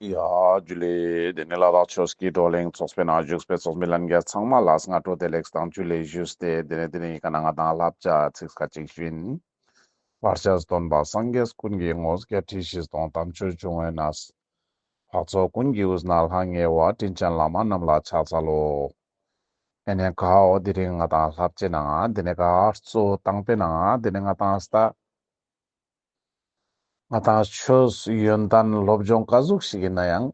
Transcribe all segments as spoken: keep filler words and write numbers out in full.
ཡ་ཇུ་ལེ། དེ་ནས་ལ་དྭགས་ཆོས་ཀྱི་བགྲོ་གླེང་ཚོགས་པའི་ནང་བཞུགས་པའི་ཚོགས་མི་ལྷན་རྒྱས་ཚང་མ་ལ་སྔ་དྲོ་བདེ་ལེགས་དང་ཇུ་ལེ་ཞུས་ཏེ། དེ་ནས་དེ་རིང་ཡི་ག་ནང་ང་ཏང་བསླབ་བྱ་ཚིག་ཁ་ཅིག་ཞུ་ཡིན། བར་ཆད་སྟོན་པ་སངས་རྒྱས་ཀུན་གྱི་དངོས། བརྒྱད་ཁྲི་བཞི་སྟོང་དམ་ཆོས་འབྱུང་བའི་གནས། འཕགས་ཚོགས་ཀུན་གྱི་དབུས་ན་ལྷང་ངེ་བ། དྲིན་ཅན་བླ་མ་རྣམས་ལ་ཕྱག་འཚལ་ལོ། ཨེ་ནས་ག་འོ་དེ་རིང་ང་ཏང་བསླབ་བྱའི་ནང་དེ་ནས་ག་གཙོ་བོ་དང་པོའི་ནང་དེ་ནས་ང་ཏང་ས་ང་ཏང་ཆོས་ཡོན་ཏན་སློབ་སྦྱོང་ག་ཟུག་ཞིག་ཡིན་ན་ཡང་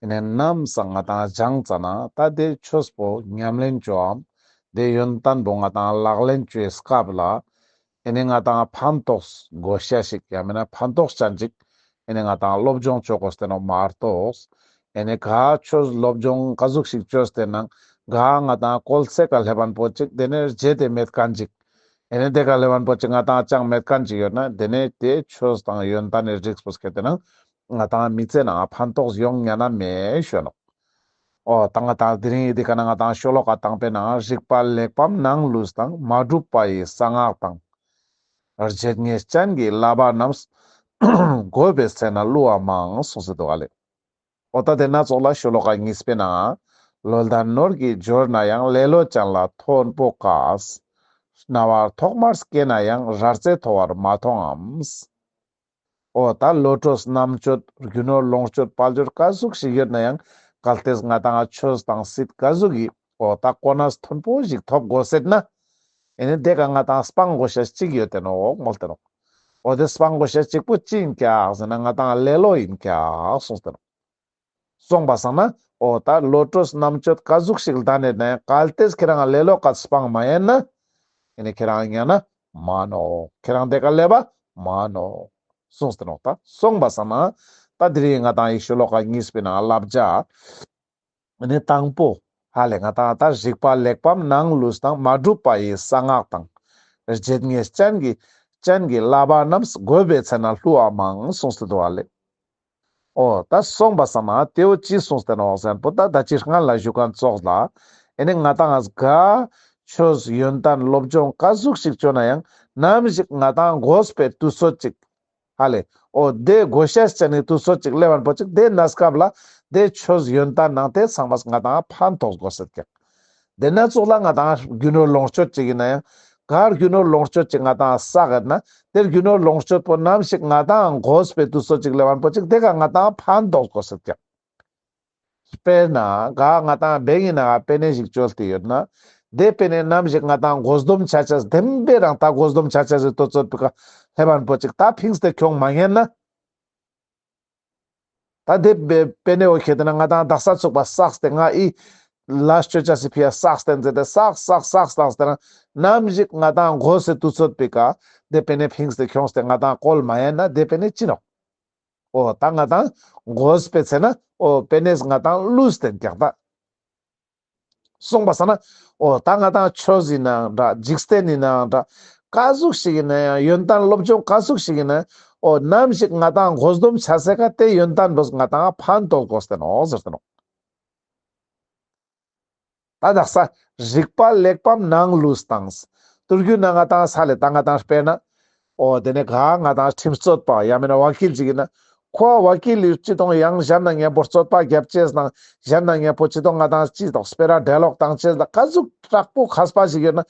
ཨེ་ནས་ནམ་སང་ང་ཏང་སྦྱངས་ཙ་ན་ད་དེ་ཆོས་པོ་ཉམས་ལེན་བཅོའམ་དེ་ཡོན་ཏན་པོ་ང་ཏང་ལག་ལེན་བཅོའི་སྐབས་ལ་ཨེ་ནས་ང་ཏང་ཕན་ཐོགས་དགོས་ཤེས་ཤིག་ཡང་མིན་ན་ཕན་ཐོགས་ཅན་ཅིག་ཨེ་ནས་ང་ཏང་སློབ་སྦྱོང་བཅོ་དགོས་ཏེ་ནོག་མ་གཏོགས་ཨེ་ནས་ག་ཆོས་སློབ་སྦྱོང་ག་ཟུག་ཞིག་བཅོས་ཏེ་ནང་ག་ང་ཏང་བཀོལ་ཚེ་ག་ལྷེབ་བན་པོ་ཅིག་དེ་ནས་རྗེས་དེ་མེད་མཁན་ཅིག་ཨེ་ནས་དེ་ག་ལེ་བན་པོ་ཅིག་ང་ཏང་ཅང་མེད་མཁན་ཅིག་ཡོད་ན་དེ་ནས་དེ་ཆོས་དང་ཡོན་ཏན་ནི་རིགས་པོ་སྐྱེད་དེ་ན་ང་ཏང་མི་ཚེ་ནང་ཕན་ཐོགས་ཡོང་ཉན་ན་མེད་ཤོ་ནོག་འོ་ད་ང་ཏང་དེ་རིང་འདི་ག་ན་ང་ཏང་ཤོ་ལོ་ཀ་དང་པོའི་ནང་རིག་པ་གླེགས་བམ་ནང་ལུས་དང་མ་གྲུབ་པ་ཡི་གསང་སྔགས་དང་། རྗེ་ངེས་ཅན་གྱི་བསླབ་པ་རྣམས་དགོས་པའི་ཚེ་ན་བསླུ་བ་མང་གསུངས་སེ་འདུག་ག་ལེ། འོ་ད་དེ་ན་ཙོགས་ལ་ཤོ་ལོ་ཀ་གཉིས་པའི་ནང་། ལོ་ཟླ་ནོར་གྱིས་འབྱོར་ན་ཡང་ལེ་ལོ་ཅན་ལ་མཐོན་པོ་དཀའ། རྣ་བར་ཐོག་མར་སྐྱེས་ན་ཡང་རྭ་རྩེ་མཐོ་བར་མ་མཐོང་ངམ། འོ་ད་བློ་གྲོས་རྣམ་དཔྱོད་རྒྱུ་ནོར་ལོངས་སྤྱོད་དཔལ་འབྱོར་ག་ཟུག་ཞིག་ཡོད་ན་ཡང་གལ་ཏེ་ང་ཏང་ཆོས་དང་སྲིད་ག་ཟུག་གི་འོ་ད་གོ་གནས་མཐོན་པོ་ཞིག་ཐོབ་དགོས་ཟེར་ན་ཨེ་ནི་དེ་ག་ང་ཏང་སྤང་དགོས་ཤེས་ཅིག་ཡོད་དེ་ནོག་མོལ་ཏེ་ནོག་འོ་དེ་སྤང་དགོས་ཤེས་གཅིག་པོ་ཅི་ཡིན་ཀྱག་ཟེར་ན་ང་ཏང་ལེ་ལོ་ཡིན་ཀྱག་གསུངས་ཏེ་ནོག་སོང་པ་སང་ན་འོ་ད་བློ་གྲོས་རྣམ་དཔྱོད་ག་ཟུག་ཞིག་ལྡན་ནས་ན་ཡང་གལ་ཏེ་ཁྱེད་རང་ལེ་ལོ་ཀ་སྤང་མ་ཡིན་ན་ཨེ་ནི་ཁྱེད་རང་ཉན་ན་མ་ནོག་ཁྱེད་རང་དེ་ཀ་ལེབ་པ་མ་ནོག་གསུངས་ཏེ་ནོག་ད་སོང་པ་སང་ན་ད་དེ་རིང་ང་ཏང་ཡི་ཤོ་ལོ་ཀ་གཉིས་པའི་ནང་བསླབ་བྱ་ཨེ་ནི་དང་པོ་ཧ་ལེ་ང་ཏང་ད་རིག་པ་གླེགས་བམ་ནང་ལུས་དང་མ་གྲུབ་པ་ཡི་གསང་སྔགས་དང་། རྗེ་ངེས་ཅན་གྱི་ཅན་གྱི་བསླབ་པ་རྣམས་དགོས་པའི་ཚེ་ན་བསླུ་བ་མང་གསུངས་ཏེ་འདུག་ཧ་ལེ། འོ་ད་སོང་པ་སང་ན་དེ་བོ་ཅི་གསུངས་ཏེ་ནོག་ཟེར་ན་པོ་ད་ད་ཅི་སྔན་ལ་ཞུ་མཁན་ཙོགས་ལ་ཨེ་ནི་ང་ཏང་ག་ཆོས་ཡོན་ཏན་སློབ་སྦྱོང་ག་ཟུག་ཞིག་བཅོ་ན་ཡང་ནམ་ཞིག་ང་ཏང་དགོས་པའི་དུས་ཚོད་ཅིག་ཧ་ལེ། འོ་དེ་དགོས་ཤེས་ཅན་ནི་དུས་ཚོད་ཅིག་ལེབ་བན་པོ་ཅིག་དེ་གནས་སྐབས་ལ་དེ་ཆོས་ཡོན་ཏན་ནང་དེ་ཚང་མ་ང་ཏང་ཕན་ཐོགས་དགོས་ཟེར་ཀྱག་དེ་ན་ཙོགས་ལ་ང་ཏང་རྒྱུ་ནོར་ལོངས་སྤྱོད་ཅིག་ཡིན་ན་ཡང་ག་རྒྱུ་ནོར་ལོངས་སྤྱོད་ཅིག་ང་ཏང་བསགས་ཡོད་ན་དེ་རྒྱུ་ནོར་ལོངས་སྤྱོད་པོ་ནམ་ཞིག་ང་ཏང་དགོས་པའི་དུས་ཚོད་ཅིག་ལེབ་བན་པོ་ཅིག་དེ་ག་ང་ཏང་ཕན་ཐོགས་དགོས་ཟེར་ཀྱག་དཔེར་ན་ག་ང་ཏང་བེང་ངི་ནང་ང་པེ་ནེ་ཞིག་བཅོལ་ཏེ་ཡོད་ན་དེ་པེ་ནེ་ནམ་ཞིག་ང་ཏང་དགོས་འདོམས་ཆ་ཆེས་དེམ་པེ་རང་ད་དགོས་འདོམས་ཆ་ཆེས་སི་དུས་ཚོད་པོ་ཀ་ལེབ་བན་པོ་ཅིག་ད་ཕིངས་ཏེ་ཁྱོང་མ་ཉན་ན། ད་དེ་པེ་ནེ་འོ་ཁེ་དེ་ན་ང་ཏང་དག་ས་ཚུགས་པ་བསགས་ཏེ་ང་ཨི་ལ་སྤྱོད་ཆ་སི་ཕི་ཡ་བསགས་ཏེ་ཟེར་ཏེ་བསགས་བསགས་བསགས་བསགས་ཏེ་ན་ནམ་ཞིག་ང་ཏང་དགོས་སི་དུས་ཚོད་པོ་ཀ་དེ་པེ་ནེ་ཕིངས་ཏེ་ཁྱོངས་ཏེ་ང་ཏང་བཀོལ་མ་ཉན་ན་དེ་པེ་ནེ་ཅི་ནོག་འོ་ད་ང་ཏང་དགོས་པའི་ཚེ་ན་འོ་པེ་ནེ་ང་ཏང་ལུས་ཏེ་ཀྱག་ད། སོང་པ་སང་ན་འོ་ད་ང་ཏང་ཆོས་ཡིན་ནའང་འདྲ་འཇིག་རྟེན་ཡིན་ནའང་འདྲ་ག་ཟུག་ཞིག་ཡིན་ན་ཡང་ཡོན་ཏན་སློབ་སྦྱོང་ག་ཟུག་ཞིག་ཡིན་ན་འོ་ནམ་ཞིག་ང་ཏང་དགོས་འདོམས་ཆ་སེ་ཀ་དེ་ཡོན་ཏན་པོ་ང་ཏང་ཕན་ཐོགས་དགོས་ཏེ་ནོག་ཟེར་ཏེ་ནོག་ད་དག་ས་རིག་པ་གླེགས་བམ་ནང་ལུས་དང་། ཏུར་གུ་ན་ང་ཏང་ས་ལེ་ད་ང་ཏང་དཔེར་ན། འོ་དེ་ནས་ག་ང་ཏང་ཁྲིམས་རྩོད་པ་ཡང་མིན་ན་བ་ཀིལ་ཅིག་ཡིན་ན། ཁོ་བ་ཀིལ་ཡུལ་ཅི་དང་ཡང་གཞན་ན་ཉམ་པོ་རྩོད་པ་རྒྱབ་ཅེས་དང་གཞན་ན་ཉམ་པོ་ཅི་དང་ང་ཏང་ཅི་དང་སྤེ་ར་འབྲེལ་ལོག་བཏང་ཅེས་དང་ག་ཟུག་དྲག་པོ་མཁས་པ་ཞིག་ཡོད་ན།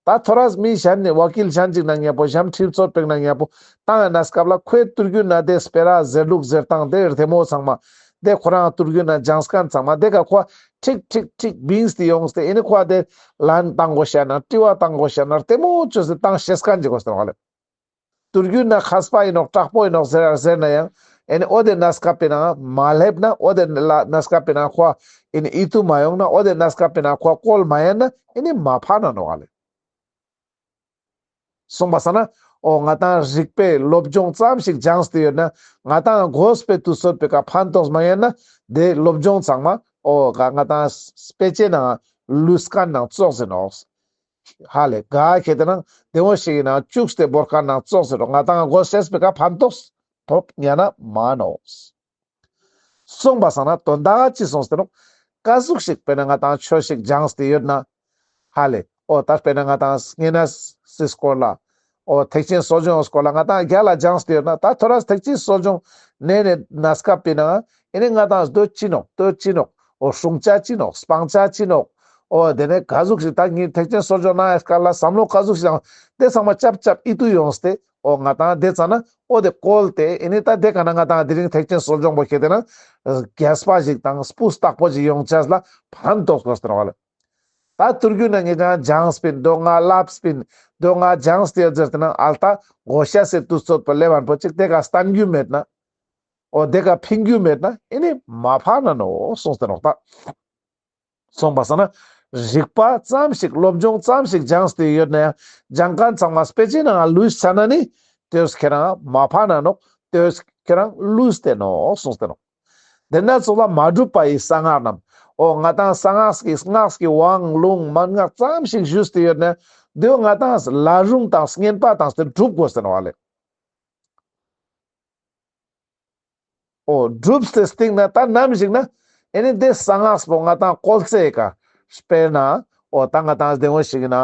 ད་ཐོ་རས་མི་གཞན་ནི་བ་ཀིལ་གཞན་ཅིག་ན་ཉམ་པོ་གཞན་ཁྲིམས་རྩོད་པ་ན་ཉམ་པོ་བཏང་ཡིན་ན་སྐབས་ལ་ཁོའི་ཏུར་གུ་ན་དེ་སྤེ་ར་ཟེར་ལུགས་ཟེར་སྟངས་དེ་རྡེ་མོ་ཚང་མ་དེ་ཁོ་རང་ཏུར་གུ་ན་སྦྱངས་མཁན་ཚང་མ་དེ་ཀ་ཁོ་ཁྲིག་ཁྲིག་ཁྲིག་བིངས་ཏེ་ཡོངས་ཏེ་ཨེ་ནི་ཁོ་དེ་ལན་བཏང་དགོས་ཤ་ན་དྲི་བ་བཏང་དགོས་ཤ་ན་རྡེ་མོ་བཅོས་ཏེ་བཏང་ཤེས་མཁན་ཅིག་དགོས་ཏེ་ནོག་ལེ། ཏུར་གུ་ན་མཁས་པ་ཡིན་ནོག་དྲག་པོ་ཡིན་ནོག་ཟེར་ཟེར་ན་ཡང་ཨེ་ནི་འོ་དེ་གནས་སྐབས་པོའི་ནང་མ་ལེབ་ན་འོ་དེ་གནས་སྐབས་པོའི་ནང་ཁོ་ཨེ་ནི་ཡིད་དུ་མ་ཡོང་ན་འོ་དེ་གནས་སྐབས་པོའི་ནང་ཁོ་བཀོལ་མ་ཡིན་ན་ཨེ་ནི་མ་ཕན་ན་ནོག་ལེ། སོང་པ་སང་ན། འོ་ང་ཏང་རིག་པའི་སློབ་སྦྱོང་ཙམ་ཞིག་སྦྱངས་ཏེ་ཡོད་ན་ང་ཏང་དགོས་པའི་དུས་ཚོད་པོའི་ཀ་ཕན་ཐོགས་མ་ཡིན་ན་དེ་སློབ་སྦྱོང་ཚང་མ་འོ་ག་ང་ཏང་དཔེ་ཆའི་ནང་ལུས་མཁན་ནང་ཙོགས་ཟེར་ནོག་ཧ་ལེ་ག་ཁེ་དེ་ནང་དེ་འོ་ཞིག་ཡིན་ན་བཅུག་སྟེ་བོར་མཁན་ནང་ཙོགས་ཟེར་ནོག་ང་ཏང་དགོས་ཤེས་པོའི་ཀ་ཕན་ཐོགས་ཐོབ་ཉན་ན་མ་ནོག་སོང་པ་སང་ན་དོན་དག་ཅི་སོང་སྟེ་ནོག་ག་ཟུག་ཞིག་དཔེར་ན་ང་ཏང་ཆོས་ཤིག་སྦྱངས་ཏེ་ཡོད་ན། ཧ་ལེ། འོ་ད་དཔེར་ན་ང་ཏང་བསྙེན་གནས་སི་སྐོར་ལ། འོ་ཐེག་ཆེན་གསོ་སྦྱོང་སྐོར་ལ་ང་ཏང་རྒྱལ་ལ་སྦྱངས་ཏེ་ཡོད་ན་ད་ཐོ་རས་ཐེག་ཆེན་གསོ་སྦྱོང་ནེ་ནེ་ན་སྐབས་པའི་ནང་ཨེ་ནེ་ང་ཏང་སྡོད་ཅི་ནོག་སྡོད་ཅི་ནོག་འོ་སྲུང་བྱ་ཅི་ནོག་སྤང་བྱ་ཅི་ནོག་འོ་དེ་ནེ་ག་ཟུག་ཞིག་ད་ངས་ཐེག་ཆེན་གསོ་སྦྱོང་ནང་ཡ་སྐབས་ལ་བསམ་བློ་ག་ཟུག་ཞིག་དང་དེ་ཚང་མ་ཅབ་ཅབ་ཨིད་ཏུ་ཡོངས་ཏེ་འོ་ང་ཏང་དེ་ཙ་ན་འོ་དེ་བཀོལ་ཏེ་ཨེ་ནེ་ད་དེ་ག་ན་ང་ཏང་དེ་རིང་ཐེག་ཆེན་གསོ་སྦྱོང་པོ་ཁེ་ཏེ་ན་རྒྱས་པ་ཞིག་དང་སྤུས་དག་པོ་ཞིག་ཡོང་ཆ་ལ་ཕན་ཐོགས་དགོས་ཏེ་ནོག་ལེ། ད་ཐུར་རྒྱུད་ན་ངེད་ཅག་སྦྱངས་པིན་དོ་ང་ལབས་པིན་དོ་ང་སྦྱངས་ཏེ་ཡོད་ཟེར་ཏེ་ན་ཨལ་ཏ་གོ་ཤ་སེ་དུས་ཚོད་པོ་ལེབ་བན་པོ་ཅིག་དེ་ཀ་སྟན་རྒྱུ་མེད་ན། འོ་དེ་ཀ་ཕིང་རྒྱུ་མེད་ན་ཨེ་ནེ་མ་ཕན་ན་ནོག་གསུངས་ཏེ་ནོག་ད། སོང་པ་སང་ན་རིག་པ་ཙམ་ཞིག་སློབ་སྦྱོང་ཙམ་ཞིག་སྦྱངས་ཏེ་ཡོད་ན་ཡང་སྦྱང་མཁན་ཚང་མ་དཔེ་ཅན་ནང་ལུས་ཚར་ན་ནི་དེས་ཁྱེད་རང་མ་ཕན་ན་ནོག་དེས་ཁྱེད་རང་ལུས་ཏེ་ནོག་གསུངས་ཏེ་ནོག་དེ་ན་ཚོགས་ལ་མ་གྲུབ་པ་ཡི་གསང་སྔགས་རྣམས། འོ་ང་ཏང་གསང་སྔགས་ཀྱི་སྔགས་ཀྱི་དབང་ལུང་མན་ངག་ཙམ་ཞིག་ཞུས་ཏེ་ཡོད་ན་དེ་ང་ཏང་ལ་རུང་དང་བསྙེན་པ་བཏང་སྟེ་སྒྲུབ་དགོས་ཟེར་ནོག་ལེ། འོ་སྒྲུབ་སྟེ་སྟིང་ན་ད་ནམ་ཞིག་ན་ཨེ་ནེ་དེ་གསང་སྔགས་པོ་ང་ཏང་བཀོལ་ཚེ་ཀ་དཔེར་ན་འོ་ད་ང་ཏང་བདེ་མོ་ཞིག་ན་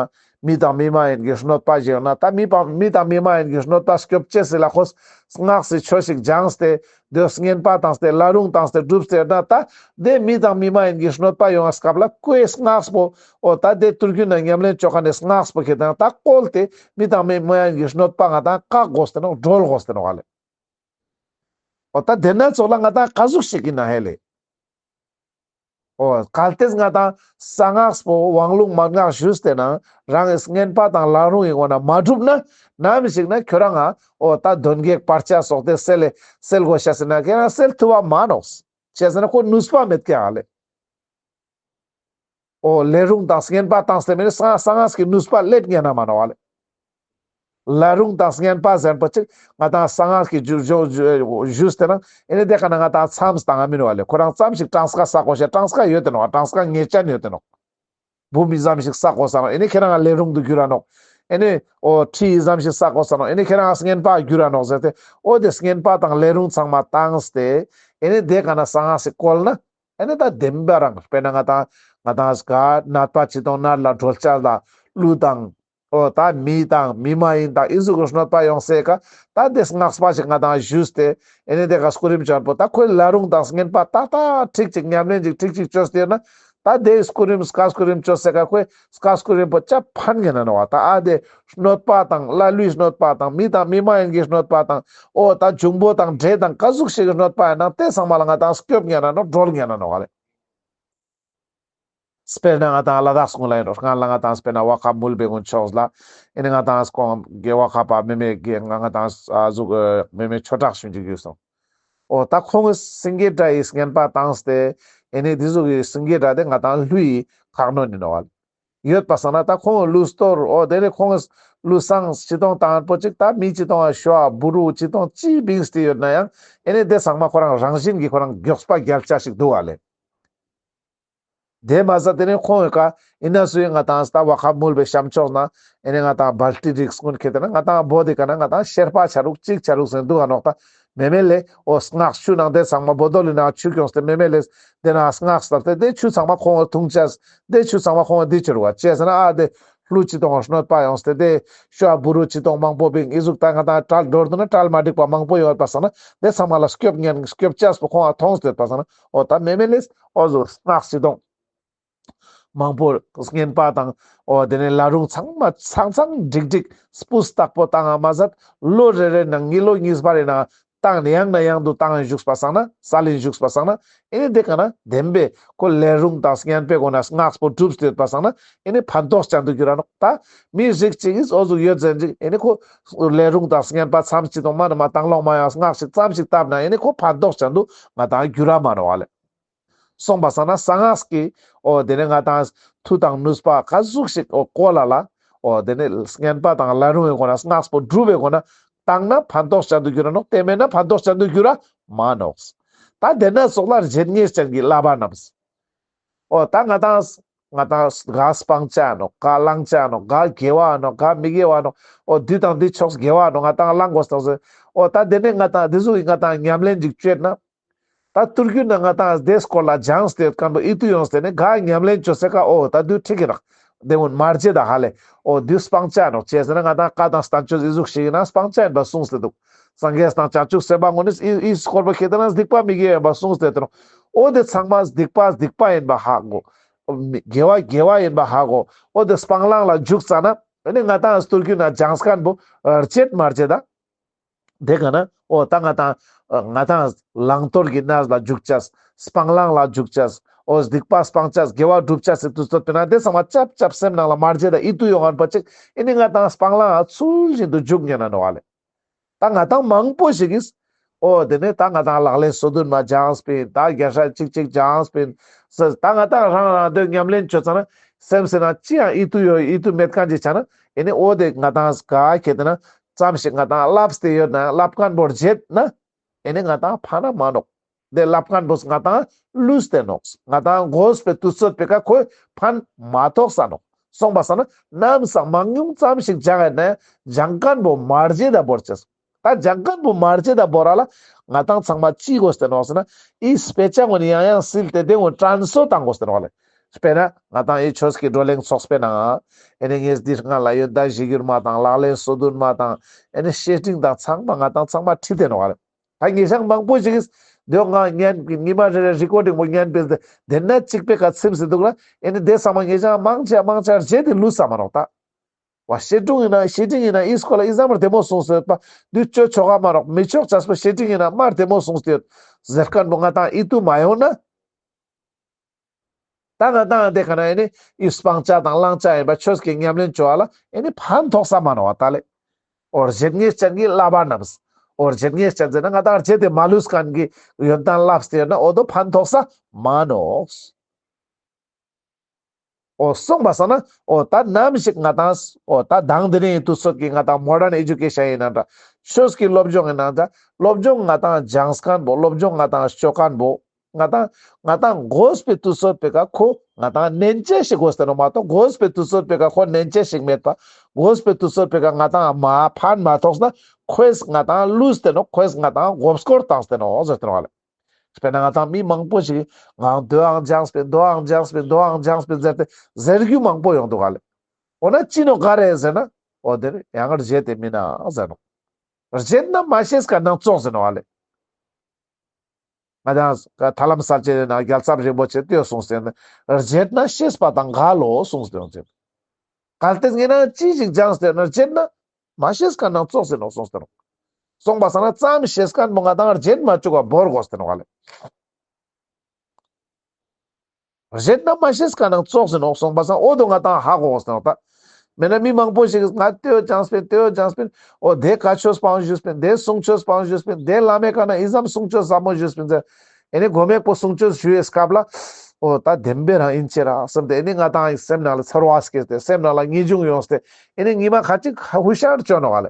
མི་དང་མི་མ་ཡིན་གྱི་གནོད་པ་ཞིག་ཡོང་ན་ད་མི་དང་མི་དང་མི་མ་ཡིན་གྱི་གནོད་པ་སྐྱོབ་ཅེས་སི་ལ་ཁོ་སྔགས་སི་ཆོས་ཤིག་སྦྱངས་ཏེ་དེས་བསྙེན་པ་བཏང་སྟེ་ལ་རུང་བཏང་སྟེ་སྒྲུབ་སྟེ་ན་ད་དེ་མི་དང་མི་མ་ཡིན་གྱི་གནོད་པ་ཡོང་བ་སྐབས་ལ་ཁོའི་སྔགས་པོ་འོ་ད་དེ་ཐུར་རྒྱུད་ན་ཉམས་ལེན་ཅོ་མཁན་ནི་སྔགས་པོ་ཁེ་ཏེ་ན་ད་བཀོལ་ཏེ་མི་དང་མི་མ་ཡིན་གྱི་གནོད་པ་ང་ཏང་བཀག་དགོས་ཏེ་ནོག་སྒྲོལ་དགོས་ཏེ་ནོག་ལེ། འོ་ད་དེ་ན་ཚོགས་ལ་ང་ཏང་ག་ཟུག་ཞིག་ཡིན་ན་ཧེ་ལེ། འོ་གལ་ཏེ་ང་ཏང་གསང་སྔགས་པོ་དབང་ལུང་མན་ངག་ཞུས་ཏེ་ན་རང་གི་བསྙེན་པ་དང་ལ་རུང་ཡི་སྒོ་ན་མ་གྲུབ་ན་ནམ་ཞིག་ན་ཁྱོད་རང་ང་འོ་ད་གདོན་བགེགས་བར་ཆད་སོགས་ཏེ་སེལ་ལེ་སེལ་དགོས་ཤ་ཟེར་ན་ཁྱེད་རང་སེལ་ཐུབ་བ་མ་ནོག་ཅི་ཟེར་ན་ཁོ་ནུས་པ་མེད་ཀྱག་ལེ། འོ་ལས་རུང་དང་བསྙེན་པ་བཏང་སྟེ་མེད་ན་གསང་སྔགས་ཀྱི་ནུས་པ་སླེབ་ཉན་ན་མ་ནོག་ལེ། ལས་རུང་དང་བསྙེན་པ་ཟེར་པོ་ཅིག་ང་ཏང་གསང་སྔགས་ཀྱི་ཞུ་ཞུ་ཞུས་ཏེ་ན་ཨེ་ནེ་དེ་ཀ་ན་ང་ཏང་མཚམས་བཏང་ང་མིན་བ་ལེ། ཁོ་རང་ཙམ་ཞིག་གྲངས་ཀ་བསགས་དགོས་ཤ་གྲངས་ཀ་ཡོད་དེ་ནོག་གྲངས་ཀ་ངེས་ཅན་ཡོད་དེ་ནོག་བུམོ་ཙམ་ཞིག་བསགས་དགོས་ས་ནོག་ཨེ་ནེ་ཁྱེད་རང་ལས་རུང་དུ་འགྱུར་ར་ནོག་ཨེ་ནེ་འོ་ཁྲི་ཙམ་ཞིག་བསགས་དགོས་ས་ནོག་ཨེ་ནེ་ཁྱེད་རང་བསྙེན་པ་འགྱུར་ར་ནོག་ཟེར་ཏེ་འོ་དེ་བསྙེན་པ་དང་ལས་རུང་ཚང་མ་བཏང་སྟེ་ཨེ་ནེ་དེ་ཀ་ན་གསང་སྔགས་ཤིག་བཀོལ་ན། ཨེ་ནེ་ད་བདེན་པ་རང་དཔེར་ན་ང་ཏང་ང་ཏང་ག་ནད་པ་ཅི་དང་ནད་ལ་སྒྲོལ་ཅེས་ལ་ཀླུ་དང་འོ་ད་མི་དང་མི་མ་ཡིན་དང་ཨི་ཟུག་གི་གནོད་པ་ཡོང་སའི་ཀ་ད་དེ་སྔགས་པ་ཞིག་ང་ཏང་ཞུས་ཏེ་ཨེ་ནེ་དེ་ཀ་སྐུ་རིམ་བྱོན་པོ་ད་ཁོའི་ལ་རུང་དང་བསྙེན་པ་ཏག་ཏག་ཁྲིག་ཅིག་ཉམས་ལེན་ཅིག་ཁྲིག་ཅིག་བཅོས་ཏེ་ཡོད་ན་ད་དེ་སྐུ་རིམ་སྐ་སྐུ་རིམ་བཅོས་སའི་ཀ་ཁོའི་སྐ་སྐུ་རིམ་པོ་ཅབ་ཕན་ཉན་ན་ནོག་བ། ད་ཨ་དེ་གནོད་པ་དང་ལྷ་ཀླུའི་གནོད་པ་དང་མི་དང་མི་མ་ཡིན་གྱི་གནོད་པ་དང་འོ་ད་འབྱུང་པོ་དང་འདྲེ་དང་ག་ཟུག་ཞིག་གི་གནོད་པ་ཡིན་ན་དེ་ཚང་མ་ལ་ང་ཏང་སྐྱོབ་ཉན་ན་ནོག་སྒྲོལ་ཉན་ན་ནོག་ལེ། དཔེར་ན་ང་ཏང་ལ་དྭགས་ཀུན་ལ་ཡིན་རོགས་སྔ་ལ་ང་ཏང་དཔེར་ན་བ་ཁ་མུལ་བེ་ཀུན་ཕྱོགས་ལ་ཨེ་ནེ་ང་ཏང་སྐོང་གེ་བ་ཁ་པ་མེ་མེ་གེ་ང་ང་ཏང་ཨ་ཟུག་མེ་མེ་ཆོས་གྲགས་ཞུ་ཅིག་ཡོད་སོང་། འོ་ད་ཁོང་གི་སེང་གེ་སྒྲ་ཡི་བསྙེན་པ་བཏང་སྟེ་ཨེ་ནེ་དེ་ཟུག་གི་སེང་གེ་སྒྲ་དེ་ང་ཏང་ཀླུའི་ཁ་གནོན་ཡིན་ནོག་བ། ཡོད་པ་སང་ན་ད་ཁོང་གི་ཀླུ་གཏོར་འོ་དེ་ནེ་ཁོང་གི་ཀླུ་བསངས་ཅི་དང་བཏང་པོ་ཅིག་ད་མི་ཅི་དང་ཤོ་བ་བུ་རུ་ཅི་དང་ཅི་བིངས་ཏེ་ཡོད་ན་ཡང་ཨེ་ནེ་དེ་ཚང་མ་ཁོ་རང་རང་བཞིན་གྱི་ཁོ་རང་མགྱོགས་པ་རྒྱལ་ཅེས་ཞིག་འདུག་བ་ལེ། དེ་མ་ཟད་དེ་ནེ་ཁོང་གི་ཀ་ཨིན་ན་སུའི་ང་ཏང་ད་བ་ཁ་མུལ་བེ་ཤམ་ཕྱོགས་ན་ཨེ་ནེ་ང་ཏང་སྦལ་ཏི་རིགས་ཀུན་ཁེ་ཏེ་ན་ང་ཏང་བོད་དི་ཀ་ན་ང་ཏང་ཤེར་པ་ཆ་རུག་ཅིག་ཆ་རུག་ཟེར་འདུག་ག་ནོག་ད་མེ་མེ་ལེ། འོ་སྔགས་ཆུ་ནང་དེ་ཚང་མ་བོ་དོ་ལི་ནང་ཆུ་ཀྱོངས་ཏེ་མེ་མེ་ལེ་དེ་ན་སྔགས་ལྟར་ཏེ་དེ་ཆུ་ཚང་མ་ཁོང་གི་འཐུང་ཅེས་དེ་ཆུ་ཚང་མ་ཁོང་གི་འདི་ཆུ་རུག་བ་ཅེས་ཟེར་ན་ཨ་དེ་ཀླུ་ཅི་དང་གནོད་པ་ཡོངས་ཏེ་དེ་ཤོ་བ་བུ་རུ་ཅི་དང་མང་པོ་བིང་ཨི་ཟུག་ད་ང་ཏང་གྲལ་འགྲོ་འདུག་ན་གྲལ་མ་འགྲིག་པ་མང་པོ་ཡོད་པ་སང་ན་དེ་ཚང་མ་ལ་སྐྱོབ་ཉན་སྐྱོབ་ཅེས་པོ་ཁོང་ང་མཐོང་སྟེ་ཡོད་པ་སང་ན་འོ་ད་མེ་མེ་ལེ་འོ་ཟུག་སྔགས་ཅི་དང་མང་པོ་བསྙེན་པ་དང་འོ་དེ་ནེ་ལ་རུང་ཚང་མ་ཚང་ཚང་འགྲིག་འགྲིག་སྤུས་དག་པོ་བཏང་ང་མ་ཟད་ལོ་རེ་རེ་ནང་གཉིས་ལོ་གཉིས་པ་རེ་ནང་བཏང་ནེ་ཡང་ན་ཡང་དུ་བཏང་བཞུགས་པ་སང་ན་སལ་ལིན་བཞུགས་པ་སང་ན་ཨེ་ནེ་དེ་ཀ་ན་བདེན་པའི་ཁོ་ལས་རུང་དང་བསྙེན་པའི་སྒོ་ན་སྔགས་པོ་གྲུབ་སྟེ་ཡོད་པ་སང་ན་ཨེ་ནེ་ཕན་ཐོགས་ཅན་དུ་འགྱུར་ར་ནོག་ད་མི་རིགས་ཅིག་གིས་འོ་ཟུག་ཡོད་ཟེར་ཅིག་ཨེ་ནེ་ཁོ་ལས་རུང་དང་བསྙེན་པ་མཚམས་ཅི་དང་མ་ན་མ་བཏང་ལོང་མ་ཡང་སྔགས་ཤིག་ཙམ་ཞིག་བཏབ་ན་ཨེ་ནེ་ཁོ་ཕན་ཐོགས་ཅན་དུ་ང་ཏང་འགྱུར་ར་མ་ནོག་བ་ལེ། སོང་པ་སང་ན་གསང་སྔགས་ཀྱི་འོ་དེ་ནེ་ང་ཏང་མཐུ་དང་ནུས་པ་ག་ཟུག་ཞིག་འོ་བཀོལ་ལ་ལ་འོ་དེ་ནེ་བསྙེན་པ་དང་ལ་རུང་བའི་སྒོ་ན་སྔགས་པོ་སྒྲུབ་པའི་སྒོ་ན་བཏང་ན་ཕན་ཐོགས་ཅན་དུ་འགྱུར་ར་ནོག་དེ་མེད་ན་ཕན་ཐོགས་ཅན་དུ་འགྱུར་ར་མ་ནོག་ད་དེ་ན་སོགས་ལ་རྗེད་ངེས་ཅན་གྱི་བསླབ་པ་རྣམས། འོ་ད་ང་ཏང་ང་ཏང་ག་སྤང་བྱ་ནོག་ག་བླང་བྱ་ནོག་ག་དགེ་བ་ནོག་ག་མི་དགེ་བ་ནོག་འོ་དུས་དང་དུས་ཕྱོགས་དགེ་བ་ནོག་ང་ཏང་བླང་དགོས་ཏོག་ཟེར། འོ་ད་དེ་ནེ་ང་ཏང་དེ་ཟུག་གི་ང་ཏང་ཉམས་ལེན་ཅིག་བཅོས་ན། ད་ཐུར་རྒྱུད་ན་ང་ཏང་དེ་སྐོར་ལ་སྦྱངས་ཏེ་ཡོད་མཁན་པོ་ཨིད་ཏུ་ཡོངས་ཏེ་ནེ་ག་ཉམས་ལེན་བཅོས་སའི་ཀ་འོ་ད་དུས་ཁྲིག་གི་རག་དེ་ཀུན་མ་བརྗེད་ད་ཧ་ལེ། འོ་དེ་སྤང་བྱ་ནོག། ཅི་ཟེར་ན་ང་དང་བཀའ་དང་བསྟན་བཅོས་ཨི་ཟུག་ཞིག་ཡིན་ན་སྤང་བྱ་ཡིན་པ་གསུངས་ཏེ་འདུག། སངས་རྒྱས་དང་བྱང་ཆུབ་སེམས་དཔའ་ཀུན་ནི་ཨི་ཨི་སྐོར་པོ་ཁྱེར་ཏེ་ན་སྡིག་པ་མི་དགེ་ཡིན་པ་གསུངས་ཏེ་འདུག། འོ་དེ་ཚང་མ་སྡིག་པ་སྡིག་པ་ཡིན་པ་ཧ་གོ། དགེ་བ་དགེ་བ་ཡིན་པ་ཧ་གོ། འོ་དེ་སྤང་བླང་ལ་འཇུག་ཙ་ན་ཨེ་ནི་ང་དང་སྟོད་གུན་ན་སྦྱངས་མཁན་པོ་བརྗེད་མ་བརྗེད་ད། དེ་ག་ན་འོ་ད་ང་དང་ང་དང་བླང་དོར་གྱི་གནས་ལ་འཇུག་ཅེས། སྤང་བླང་ལ་འཇུག་ཅེས། འོ་སྡིག་པ་སྤང་ཅེས། དགེ་བ་སྒྲུབ་ཅེས་སི་དུས་ཚོད་པོ་ན་དེ་ཚང་མ་ཅབ་ཅབ་སེམས་ནང་ལ་མ་བརྗེད་ད་ཨིད་ཏུ་ཡོང་ངན་པ་ཅིག་ཨེ་ནི་ང་དང་སྤང་བླང་ཚུལ་བཞིན་དུ་འཇུག་ཉན་ན་ནོག་ལེ། ད་ང་དང་མང་པོ་ཞིག་གིས་འོ་དེ་ནས་ད་ང་དང་ལག་ལེན་སོ་བདུན་མ་སྦྱངས་པིན། ད་རྒྱལ་སྲས་གཅིག་གཅིག་སྦྱངས་པིན། ད་ང་དང་རང་རང་དོན་ཉམས་ལེན་བཅོ་ཙ་ན་སེམས་སི་ན་ཅི་ཡང་ཨིད་ཏུ་ཡོད་ཨིད་ཏུ་མེད་མཁན་ཅིག་ཆ་ན་ཨེ་ནི་འོ་དེ་ང་དང་ག་ཁྱེར་ཏེ་ན་ཙམ་ཞིག་ང་དང་བསླབས་ཏེ་ཡོད་ན་བསླབ་མཁན་པོ་བརྗེད་ན་ཨེ་ནི་ང་དང་ཕན་ན་མ་ནོག། དེ་བསླབ་མཁན་པོ་ང་དང་ལུས་ཏེ་ནོག། ང་དང་དགོས་པའི་དུས་ཚོད་པེ་ཀ་ཁོས་ཕན་མ་ཐོགས་ས་ནོག། སོང་པ་སང་ན་ནམ་སང་མང་ཉུང་ཙམ་ཞིག་སྦྱངས་ཡོད་ན་སྦྱངས་མཁན་པོ་མ་བརྗེད་ད་བོར་ཅེས། ད་སྦྱངས་མཁན་པོ་མ་བརྗེད་ད་བོར་ར་ལ་ང་དང་ཚང་མ་ཅི་དགོས་ཏེ་ནོག་ཟེར་ན་ཨི་དཔེ་ཆ་ཀུན་ཡང་ཡང་སིལ་ཏེ་དེ་ཀུན་དྲན་གསོ་བཏང་དགོས་ཏེ་ནོག་ལེ། དཔེར་ན་ང་དང་ཨི་ཆོས་ཀྱི་བགྲོ་གླེང་ཚོགས་པའི་ནང་ཨེ་ནི་ངས་འདི་སྔ་ལ་ཡོན་ཏན་གཞིར་གྱུར་མ་དང་ལག་ལེན་སོ་བདུན་མ་དང་ཨེ་ནི་བཤེས་སྤྲིང་དང་ཚང་མ་ང་དང་ཚང་མ་ཁྲིད་དེ་ནོག་ལེ། ད་ཉེ་ཞང་མང་པོ་ཞིག་གིས་དེ་ང་ཉན་ཉི་མ་རེ་རེ་རི་ཀོར་ཌིང་པོ་ཉན་པས་དེ་ན་གཅིག་པེ་ཀ་ཚིམས་སེ་འདུག་ལ་ཨེ་ནི་དེ་ཚང་མ་ཉེ་ཞང་མང་ཆེ་མང་ཆེ་བརྗེད་དེ་ལུས་ས་མ་ནོག་ད། བ་བཤེས་སྤྲིང་ཡིན་ན་བཤེས་སྤྲིང་ཡིན་ན་ཨི་སྐོར་ལ་ཨི་ཙམ་བདེ་མོ་གསུངས་སེ་ཡོད་པ་འདི་ཅོ་ཆོག་ག་མ་ནོག་མི་ཆོག་ཅེས་པོ་བཤེས་སྤྲིང་ཡིན་ན་མ་བདེ་མོ་གསུངས་ཏེ་ཡོད་ཟེར་མཁན་པོ་ང་དང་ཨིད་ཏུ་མ་ཡོང་ན། ད་ང་དང་དེ་ཀ་ན་ཨེ་ནི་ཨི་སྤང་བྱ་དང་བླང་བྱ་ཡིན་པ་ཆོས་ཀྱི་ཉམས་ལེན་བཅོ་བ་ལ་ཨེ་ནི་ཕན་ཐོགས་ས་མ་ནོག་བ་ད་ལེ། འོ་བརྗེད་ངེས་ཅན་གྱི་བསླབ་པ་རྣམས། འོ་བརྗེད་ངེས་ཅན་ཟེར་ན་ང་དང་བརྗེད་དེ་མ་ལུས་མཁན་གྱི་ཡོན་ཏན་བསླབས་ཏེ་ཡོད་ན་འོ་དོ་ཕན་ཐོགས་ས་མ་ནོག། འོ་སོང་པ་སང་ན་འོ་ད་ནམ་ཞིག་ང་དང་འོ་ད་དང་དེ་རིང་དུས་ཚོད་ཀྱི་ང་དང་མོ་ཌརན་ཨེ་ཇུ་ཀེ་ཤན་ཡིན་ན་འདྲ་ཆོས་ཀྱི་སློབ་སྦྱོང་ཡིན་ན་འདྲ་སློབ་སྦྱོང་ང་དང་སྦྱངས་མཁན་པོ་སློབ་སྦྱོང་ང་དང་ཤོ་མཁན་པོ། ང་དང་ང་དང་དགོས་པའི་དུས་ཚོད་པེ་ཀ་ཁོ་ང་དང་ནན་ཅེས་ཤིག་དགོས་ཏེ་ནོག་མ་གཏོགས་དགོས་པའི་དུས་ཚོད་པེ་ཀ་ཁོ་ནན་ཅེས་ཤིག་མེད་པ། དགོས་པའི་དུས་ཚོད་པེ་ཀ་ང་དང་མ་ཕན་མ་ཐོགས་ན་ཁོས་ང་དང་ལུས་ཏེ་ནོག། ཁོས་ང་དང་མགོ་སྐོར་བཏང་སྟེ་ནོག་ཟེར་ཏེ་ནོག་ལེ། དཔེར་ན་ང་དང་མི་མང་པོ་ཞིག་ང་དོའང་སྦྱངས་པིན་དོའང་སྦྱངས་པིན་དོའང་སྦྱངས་པིན་ཟེར་ཏེ་ཟེར་རྒྱུ་མང་པོ་ཡོང་འདུག་ག་ལེ། འོ་ན་ཅི་ནོག་ག་རེ་ཟེར་ན་འོ་དེ་ནི་ཡང་བརྗེད་དེ་མིན་ན་ཟེར་ནོག། བརྗེད་ན་མ་ཤེས་ཀ་ནང་ཙོགས་ཟེར་ནོག་ག་ལེ། ང་དང་ཐར་ལམ་གསལ་བྱེད་ནང་རྒྱལ་ཚབ་རིན་པོ་ཆེ་ལྟོས་གསུངས་ཏེ་ཡོད་ན་བརྗེད་ན་ཤེས་པ་དང་འགལ་ལོ་གསུངས་ཏེ་ཡོད་ཅེས། གལ་ཏེ་ངས་ན་ཅི་ཞིག་སྦྱངས་ཏེ་ཡོད་ན་བརྗེད་ན་མ་ཤེས་ཀ་ནང་ཙོགས་ཟེར་ནོག་གསུངས་ཏེ་ནོག། སོང་པ་སང་ན་ཙམ་ཤེས་མཁན་པོ་ང་དང་བརྗེད་མ་བཅུག་པ་བོར་དགོས་ཏེ་ནོག་ག་ལེ། བརྗེད་ན་མ་ཤེས་ཀ་ནང་ཙོགས་ཟེར་ནོག་སོང་པ་སང་འོ་དོ་ང་དང་ཧ་གོ་དགོས་ཏེ་ནོག་ད། མེད་ན་མི་མང་པོ་ཞིག་གིས་ང་ལྟོས་སྦྱངས་པིན་ལྟོས་སྦྱངས་པིན་འོ་དེ་བཀའ་ཆོས་སྤང་ཞུས་པིན་དེ་གསུང་ཆོས་སྤང་ཞུས་པིན་དེ་བླ་མའི་ཀ་ན་ཨི་ཙམ་གསུང་ཆོས་ཟབ་མོ་ཞུས་པིན་ཟེར། ཨེ་ནི་མགོ་མེད་པོ་གསུང་ཆོས་ཞུ་བའི་སྐབས་ལ་འོ་ད་བདེན་པའི་རང་ཡིན་ཅེ་ར་བསམ་སྟེ་ཨེ་ནི་ང་དང་སེམས་ནང་ལ་ཚོར་བ་སྐྱེས་ཏེ་སེམས་ནང་ལ་ངེས་འབྱུང་ཡོངས་ཏེ་ཨེ་ནི་ཉི་མ་ཁ་ཅིག་ཧུ་ཤར་བཅོ་ནོག་ག་ལེ།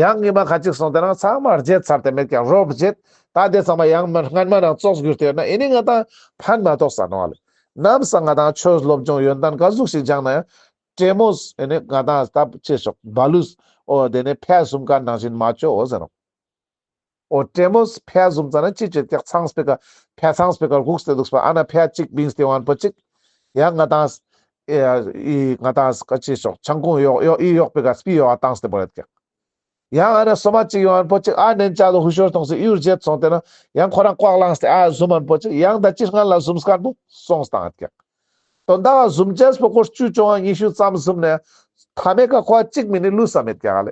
ཡང་ཉི་མ་ཁ་ཅིག་སོང་སྟེ་ན་ཚང་མ་བརྗེད་ཚར་ཏེ་མེད་ཀྱང་རོབ་བརྗེད། ད་དེ་ཚང་མ་ཡང་མ་སྔན་མ་ནང་ཙོགས་གྱུར་ཏེ་ཡོད་ན་ཨེ་ནི་ང་དང་ཕན་མ་ཐོགས་ས་ནོག་ག་ལེ། ནམ་སང་ང་དང་ཆོས་སློབ་སྦྱོང་ཡོན་ཏན་ག་ཟུག་ཞིག་སྦྱངས་ན་ཡང་ཏྲེ་མོས་ཨེ་ནི་ང་དང་སྟབས་ཆེ་ཤོག་བ་ལུས་འོ་དེ་ནི་ཕས་བཟུམ་ཀ་ནང་བཞིན་མ་བཅོ་འོ་ཟེར་ནོག། འོ་ཏྲེ་མོས་ཕས་བཟུམ་ཙ་ན་ཅི་བྱེད་ཀྱག་ཚངས་པེ་ཀ་ཕས་ཚངས་པེ་ཀ་གུགས་ཏེ་འདུག་པ་ཨ་ན་ཕས་གཅིག་བིངས་ཏེ་ཡོང་པོ་གཅིག་ཡང་ང་དང་ཨེ་ཨི་ང་དང་ཀ་ཅི་ཤོག་ཆང་ཁུང་ཡོག་ཡོག་ཨི་ཡོག་པེ་ཀ་སྤི་ཡོག་བཏངས་ཏེ་བོར་ཡོད་ཀྱག། ཡང་ཨ་ན་སོ་མ་གཅིག་ཡོང་པོ་གཅིག་ཨ་ནན་ཆ་དོ་ཧུ་ཤོར་ཐོངས་ཏེ་ཡུར་བརྗེད་སོང་སྟེ་ན་ཡང་ཁོ་རང་ལྐོག་ལངས་ཏེ་ཨ་ཟུམ་པོ་གཅིག་ཡང་ད་ཅི་སྔན་ལ་ཟུམ་མཁན་པོ་སོང་བཏང་ཡོད་ཀྱག། དོན་དག་ཟུམ་ཅེས་པོ་ཁོ་བཅུ་བཅོ་ལྔ་ཉི་ཤུ་ཙམ་ཟུམ་ནས་མཐའ་མའི་ཀ་ཁོ་གཅིག་མེད་ནི་ལུས་ས་མེད་ཀྱག་ལེ།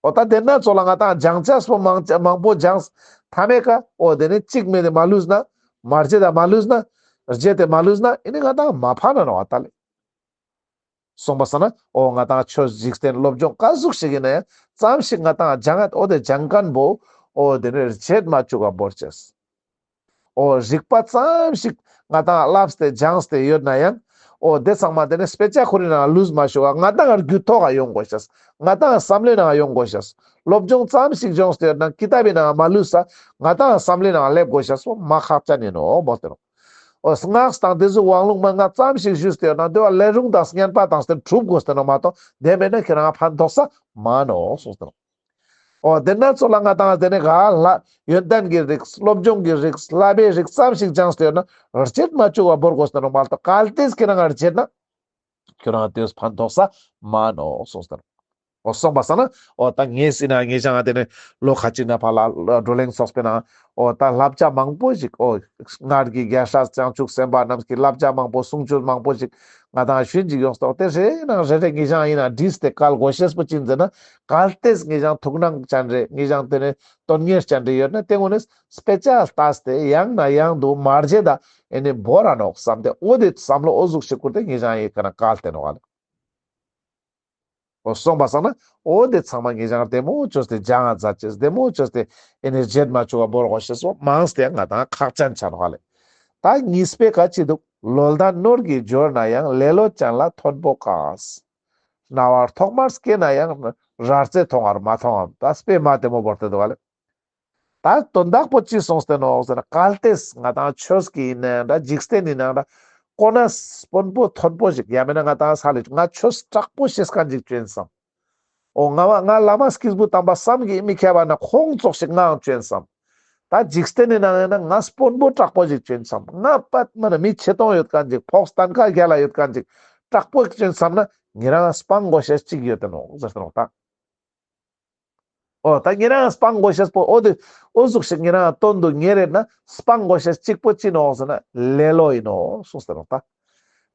འོ་ད་དེ་ན་ཙོགས་ལ་ང་དང་སྦྱང་ཅེས་པོ་མང་མང་པོ་སྦྱངས། མཐའ་མའི་ཀ་འོ་དེ་ནི་གཅིག་མེད་དེ་མ་ལུས་ན་མ་བརྗེད་དེ་མ་ལུས་ན་བརྗེད་དེ་མ་ལུས་ན་ཨེ་ནི་ང་དང་མ་ཕན་ན་ནོག་ད་ལེ། སོང་པ་སང་ན་འོ་ང་དང་ཆོས་འཇིག་རྟེན་སློབ་སྦྱོང་ག་ཟུག་ཞིག་ཡིན་ན་ཡང་ཙམ་ཞིག་ང་དང་སྦྱང་ཡ་འོ་དེ་སྦྱང་མཁན་པོ་འོ་དེ་ནི་བརྗེད་མ་བཅུག་པ་བོར་ཅེས། འོ་རིག་པ་ཙམ་ཞིག་ང་དང་བསླབས་ཏེ་སྦྱངས་ཏེ་ཡོད་ན་ཡང་འོ་དེ་ཚང་མ་དེ་ནི་དཔེ་ཆ་ཁོ་རའི་ནང་ལུས་མ་ཤོག་ག་ང་དང་རྒྱུད་ཐོག་ག་ཡོང་དགོས་ཤེས། ང་དང་བསམ་བློའི་ནང་ཡོང་དགོས་ཤེས། སློབ་སྦྱོང་ཙམ་ཞིག་སྦྱངས་ཏེ་ཡོད་ན་ཀི་ཏབ་བི་ནང་མ་ལུས་ས་ང་དང་བསམ་བློའི་ནང་སླེབས་དགོས་ཤེས་སོ་མ་ཁག་ཅན་ཡིན་ནོག་མོལ་ཏེ་ནོག། འོ་སྔགས་དང་དེ་ཟུག་དབང་ལུང་མན་ངག་ཙམ་ཞིག་ཞུས་ཏེ་ཡོད་ན་དེ་བ་ལས་རུང་དང་བསྙེན་པ་བཏང་སྟེ་གྲུབ་དགོས་ཏེ་ནོག་མ་གཏོགས་དེ་མེད་ན་ཁྱེད་རང་ཕན་ཐོགས་ས་མ་ནོག་གསུངས་ཏེ་ནོག། འོ་དེ་ན་ཙོགས་ལ་ང་དང་དེ་ནི་ག་ལ་ཡོན་ཏན་གྱི་རིགས་སློབ་སྦྱོང་གི་རིགས་བསླབ་པའི་རིགས་ཙམ་ཞིག་སྦྱངས་ཏེ་ཡོད་ན་བརྗེད་མ་བཅུག་པ་བོར་དགོས་ཏེ་ནོག་མ་གཏོགས་གལ་ཏེ་ཁྱེད་རང་བརྗེད་ན་ ཁྱོད་རང་དེས་ཕན་ཐོགས་ས་མ་ནོག་གསུངས་ཏེ་ནོག། འོ་སོང་པ་སང་ན་འོ་ད་ངས་ཟེར་ན་ངེ་ཞང་དེ་ནི་ལོ་ཁ་ཅིག་ནེ་ཕར་ལ་བགྲོ་གླེང་ཚོགས་པའི་ནང་འོ་ད་བསླབ་བྱ་མང་པོ་ཞིག་འོ་སྔར་གྱི་རྒྱལ་སྲས་བྱང་ཆུབ་སེམས་དཔའ་རྣམས་ཀྱི་བསླབ་བྱ་མང་པོ་གསུང་ཆོས་མང་པོ་ཞིག་ང་དང་ཞུན་ཅིག་ཡོངས་ཏོག་དེ་རེ་ནང་རེ་རེ་ངེ་ཞང་ཡིན་ན་བྲིས་ཏེ་བཀལ་དགོས་ཤེས་པོ་ཅི་ཟེར་ན། གལ་ཏེ་ངེ་ཞང་ཐུགས་སྣང་ཅན་རེ་ངེ་ཞང་དེ་ནི་དོན་གཉེར་ཅན་རེ་ཡོད་ན་དེ་ངོ་ནས་དཔེ་ཆ་ལྟས་ཏེ་ཡང་ན་ཡང་དུ་མ་བརྗེད་ད་ཨེ་ནི་བོར་ར་ནོག་བསམ་སྟེ་འོ་དེ་བསམ་བློ་འོ་ཟུག་ཞིག་བསྐུར་ཏེ་ངེ་ཞང་ཡི་ཀ་ན་བཀལ་ཏེ་ནོག་ཨ་ལེ། འོ་སོང་པ་སང་ན་འོ་དེ་ཚང་མ་ངེ་ཞང་བདེ་མོ་བཅོས་ཏེ་སྦྱང་ང་མཛད་ཅེས་བདེ་མོ་བཅོས་ཏེ་ཨེ་ནི་བརྗེད་མ་བཅུག་པ་བོར་དགོས་ཤེས་པོ་མང་སྟེ་ང་དང་ཁག་ཅན་ཆ་ནོག་ཨ་ལེ། ད་གཉིས་པའི་ཀ་ཅི་འདུག། ལོ་ཟླ་ནོར་གྱིས་འབྱོར་ན་ཡང་། ལེ་ལོ་ཅན་ལ་མཐོན་པོ་གང་། རྣ་བར་ཐོག་མར་སྐྱེས་ན་ཡང་། རྭ་རྩེ་མཐོང་བར་མ་མཐོང་ངམ། ད་དཔེ་མ་བདེ་མོ་བོར་ཏེ་འདུག་ཨ་ལེ། ད་དོན་དག་པོ་ཅི་གསུངས་ཏེ་ནོག་ཟེར་ན། གལ་ཏེ་ང་དང་ཆོས་ཀྱི་ཡིན་ནའང་འདྲ་འཇིག་རྟེན་ཡིན་ནའང་འདྲ་ཀོ་ན་དཔོན་པོ་མཐོན་པོ་ཞིག་ཡང་མིན་ན་ང་དང་ས་ལེ་ང་ཆོས་དྲག་པོ་ཤེས་མཁན་ཅིག་བཅོ་ཡིན་བསམ། འོ་ང་བ་ང་བླ་མ་སྐྱེས་བུ་དམ་པ་བསམ་གྱིས་མི་ཁྱབ་པ་ན་ཁོང་ཙོགས་ཤིག་ངའང་བཅོ་ཡིན་བསམ། ད་འཇིག་རྟེན་ནི་ནང་ཡིན་ན་ང་དཔོན་པོ་དྲག་པོ་ཞིག་བཅོ་ཡིན་བསམ། ང་པད་མ་ན་མི་ཆེ་མཐོང་ཡོད་མཁན་ཅིག་ཕོགས་སྟན་ཁ་རྒྱལ་ལ་ཡོད་མཁན་ཅིག་དྲག་པོ་བཅོ་ཡིན་བསམ་ན་ཉེ་རང་སྤང་དགོས་ཤེས་ཅིག་ཡོད་དེ་ནོག་ཟེར་ཏེ་ནོག་ད། འོ་ད་ཉེ་རང་སྤང་དགོས་ཤེས་པོ་འོ་དེ་འོ་ཟུག་ཞིག་ཉེ་རང་དོན་དུ་གཉེར་རེད་ན་སྤང་དགོས་ཤེས་གཅིག་པོ་ཅི་ནོག་ཟེར་ན་ལེ་ལོ་ཡིན་ནོག་གསུངས་ཏེ་ནོག་ད།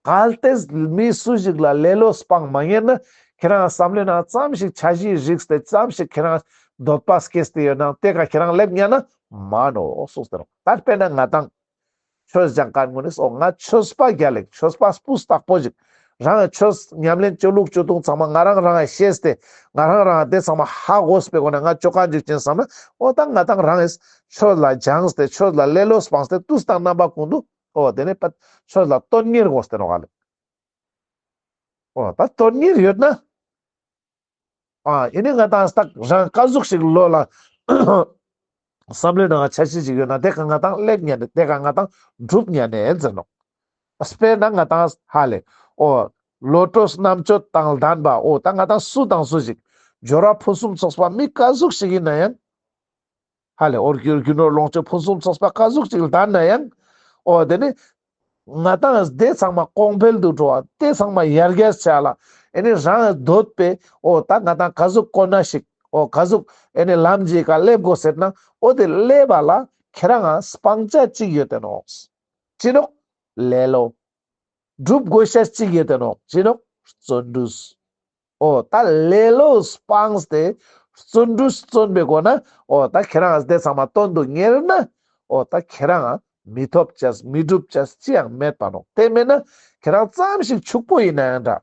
གལ་ཏེ་མི་སུ་ཞིག་ལ་ལེ་ལོ་སྤང་མ་ཉན་ན་ཁྱེད་རང་བསམ་བློའི་ནང་ཙམ་ཞིག་འཆར་གཞི་རིགས་ཏེ་ཙམ་ཞིག་ཁྱེད་རང་འདོད་པ་སྐྱེས་ཏེ་ཡོད་ན་དེ་ཀ་ཁྱེད་རང་སླེབས་ཉན་ན་མ་ནོག་གསུངས་ཏེ་ནོག། ད་དཔེར་ན་ང་དང་ཆོས་སྦྱང་མཁན་ངོ་ནས་འོ་ང་ཆོས་པ་རྒྱལ་ལེགས་ཆོས་པ་སྤུས་དག་པོ་ཞིག་རང་ཆོས་ཉམས་ལེན་བཅོ་ལུགས་བཅོ་སྟངས་ཚང་མ་ང་རང་རང་ཤེས་ཏེ་ང་རང་རང་དེ་ཚང་མ་ཧ་གོ་བའི་སྒོ་ནས་ང་བཅོ་མཁན་ཅིག་བྱོན་བསམ་ན་འོ་ད་ང་དང་རང་ཆོས་ལ་སྦྱངས་ཏེ་ཆོས་ལ་ལེ་ལོ་སྤངས་ཏེ་དུས་དང་རྣམ་པ་ཀུན་ཏུ་འོ་དེ་ནས་པད་ཆོས་ལ་དོན་གཉེར་དགོས་ཏེ་ནོག་ཨ་ལེ། འོ་ད་དོན་གཉེར་ཡོད་ན། ཨ་ཡིན་ནི་ང་དང་སྟག་རང་ཀ་ཟུག་ཞིག་ལོ་ལ་བསམ་བློའི་ནང་འཆར་གཞི་ཞིག་ཡོད་ན་དེ་ཀ་ང་དང་སླེབས་ཉན་ནི་དེ་ཀ་ང་དང་འགྲུབ་ཉན་ནི་ཟེར་ནོག། དཔེར་ན་ང་དང་ཧ་ལེ་འོ་བློ་གྲོས་རྣམ་དཔྱོད་དང་ལྡན་པ་འོ་ད་ང་དང་སུ་དང་སུ་ཞིག་སྦྱོར་བ་ཕུན་སུམ་ཚོགས་པ་མི་ཀ་ཟུག་ཞིག་ཡིན་ན་ཡང་། ཧ་ལེ་འོ་རྒྱུ་རྒྱུ་ནོར་ལོངས་སྤྱོད་ཕུན་སུམ་ཚོགས་པ་ཀ་ཟུག་ཅིག་ལྡན་ན་ཡང་། འོ་དེ་ནི་ང་དང་དེ་ཚང་མ་གོང་འཕེལ་དུ་འགྲོ་བ་དེ་ཚང་མ་ཡར་རྒྱས་བྱ་ལ་ཨེ་ནི་རང་འདོད་པའི་འོ་ད་ང་དང་ཀ་ཟུག་གོ་ན་ཞིག་འོ་ཀ་ཟུག་ཨེ་ནི་ལམ་གྱི་ཀ་སླེབས་དགོས་ཟེར་ན་འོ་དེ་སླེབས་པ་ལ་ཁྱེད་རང་ང་སྤང་བྱ་ཅིག་ཡོད་དེ་ནོག། ཅི་ནོག། ལེ་ལོ། སྒྲུབ་དགོས་ཤེས་ཅིག་ཡོད་དེ་ནོག། ཅི་ནོག། བརྩོན་འགྲུས། འོ་ད་ལེ་ལོ་སྤངས་ཏེ་བརྩོན་འགྲུས་བརྩོན་པའི་སྒོ་ན་འོ་ད་ཁྱེད་རང་དེ་ཚང་མ་དོན་དུ་གཉེར་ན་འོ་ད་ཁྱེད་རང་མི་ཐོབ་ཅེས་མི་འགྲུབ་ཅེས་ཅི་ཡང་མེད་པ་ནོག། དེ་མེད་ན་ཁྱེད་རང་ཙམ་ཞིག་ཕྱུག་པོ་ཡིན་ན་ཡང་འདྲ།